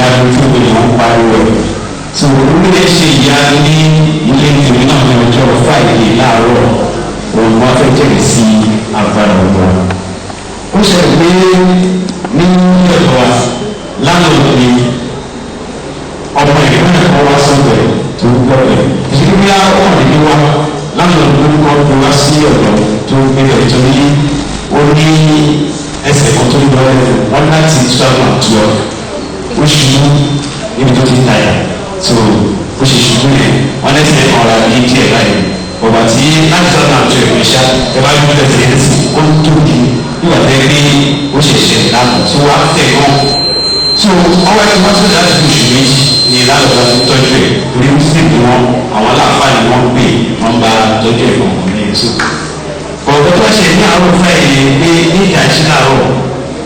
Ìyanu tó gbé wọn pariwo ẹ̀. So olùdíje ṣe ìyanu ní ilé ìtòrí náà ní ọjọ́ Friday láàárọ̀, òun wọn fẹ́ jẹ́rìí sí agbára ọ̀gbọ́n. Ó ṣẹlẹ̀ pé ní ọ̀dọ̀ wa lánàá ni ọmọ ìlú ẹ̀kọ́ wá sọ́dọ̀ ẹ̀ tó ń gbọ́ ẹ̀. Ìṣèlú bí ọkàn níbi wá lánàá ló ń kọ́ tó wá sí ọ̀dọ̀ tó ń gbé ẹ̀, torí ó ní ẹsẹ̀ kan tó ń lọ ẹ̀ wọ́n láti 2012. Ó ṣubú níbi tó ti ń tajà, so ó ṣe ṣubú yẹn, wọ́n lẹ́sẹ̀ kan ra ní díẹ̀ báyìí. Bọ̀bà tí láti 2012 ṣá ẹ bá gbé ẹsẹ̀ yẹn sí, ó tóbi nígbà tẹ́ pé ó ṣẹ̀ṣẹ̀ lánàá tó wá tẹ̀ gan. So ọwọ́ ẹni wọ́n sọ̀rọ̀ láti oṣù 2 ní lálọ́dọ̀ tó tọ́jú ẹ̀, torí muslim ni wọ́n, àwọn aláàfáà ni wọ́n pè, wọ́n bá tọ́jú ẹ̀ kọ̀ọ̀kan ní ẹ̀. So ọ̀pọ̀ tó ṣe ní àárọ̀ Friday pé ní ìdájí láàárọ̀,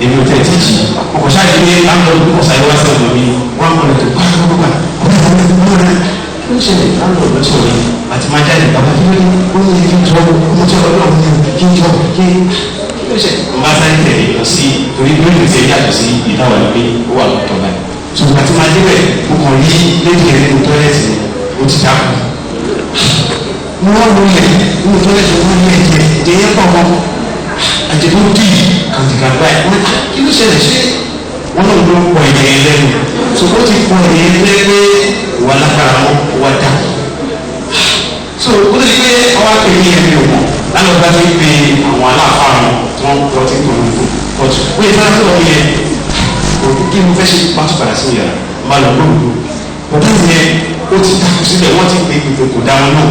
èmi ò tẹ̀ tíjì, ọkọ̀ ṣáà pé láńlọ́ọ̀dù kọ̀ sáré wá sí ọ̀dọ̀ mi. Wọ́n kọ̀ lẹ́tọ̀ pátápátá, ọ̀rẹ́, kí ló ṣẹlẹ̀? Láńlọ́ọ̀dù sọ̀rọ̀ àti máa jáde. Bàbá, kí ló dé? Ó ní kí n jọ ọmọ tí ọlọ́run ní kí n jọ kí kí ló ṣe. Mo bá sáré tẹ̀lé lọ sí, torí lórí ti yàtọ̀ sí ìdáwọ̀ ní pé ó wà lọ́tọ̀ báyìí. So àti máa débẹ̀, mo kàn rí lady yẹn nínú toilet, ó ti dákú. Mo wá wọlé nínú toilet, mo ní ẹ̀jẹ̀, ẹ̀jẹ̀ yẹn pọ̀ mọ́, ẹ̀jẹ̀ tó dì kàǹtìkàǹtì báyìí. Wọ́n, kí ló ṣẹlẹ̀? Ṣé wọ́n náà ló pọ̀ ẹ̀jẹ̀ yẹn lẹ́nu? So ó ti pọ̀ ẹ̀jẹ̀ yẹn lẹ́nu pé wà lágbára mọ́, wà dá. So ó ti pé ọwọ́ àpè ní ẹ̀mí ò mọ̀ lánàá bá ti pe àwọn aláàfáà wọn tí wọ́n lọ sí tòun kóòtù. Ó yẹ sára sọ̀rọ̀ yẹn kò kí mo fẹ́ ṣe pátó padà sí yàrá máa lọ gbóògbó. Bàbá yẹn ó ti takò síbẹ̀, wọ́n ti pè pé kò dá wọn náà.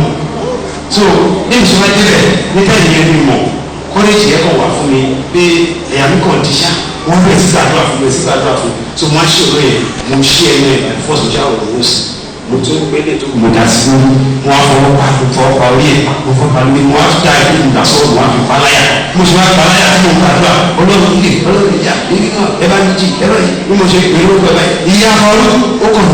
So ní ìṣúná débẹ̀ ní táyì yẹn mi mọ̀ kọ́lẹ́jì yẹn kàn wá fún mi pé ẹ̀yà mi kàn díṣà, wọ́n bẹ̀rẹ̀ sí gbàdúrà fún mi, sí gbàdúrà fún mi. So mo á ṣe òwe yẹn, mo ṣí ẹnu ẹ̀ by force, mo ṣe àwọn òwò sí, mo tún pélé tó mo dà sí lórí. Mo á fọwọ́ pa, mo fọwọ́ pa orí ẹ̀, mo fọwọ́ pa lórí, mo á dá ikú, mo dà sọ́wọ́, mo á fi paláyà, mo ṣe wá paláyà tí mo gbàdúrà, Ọlọ́run ilé, Ọlọ́run ìyá ìdí náà, ẹ bá mi jí, ẹ bá yìí bí mo ṣe pè é lórúkọ ẹ báyìí, ìyá ọlọ́run ó kàn.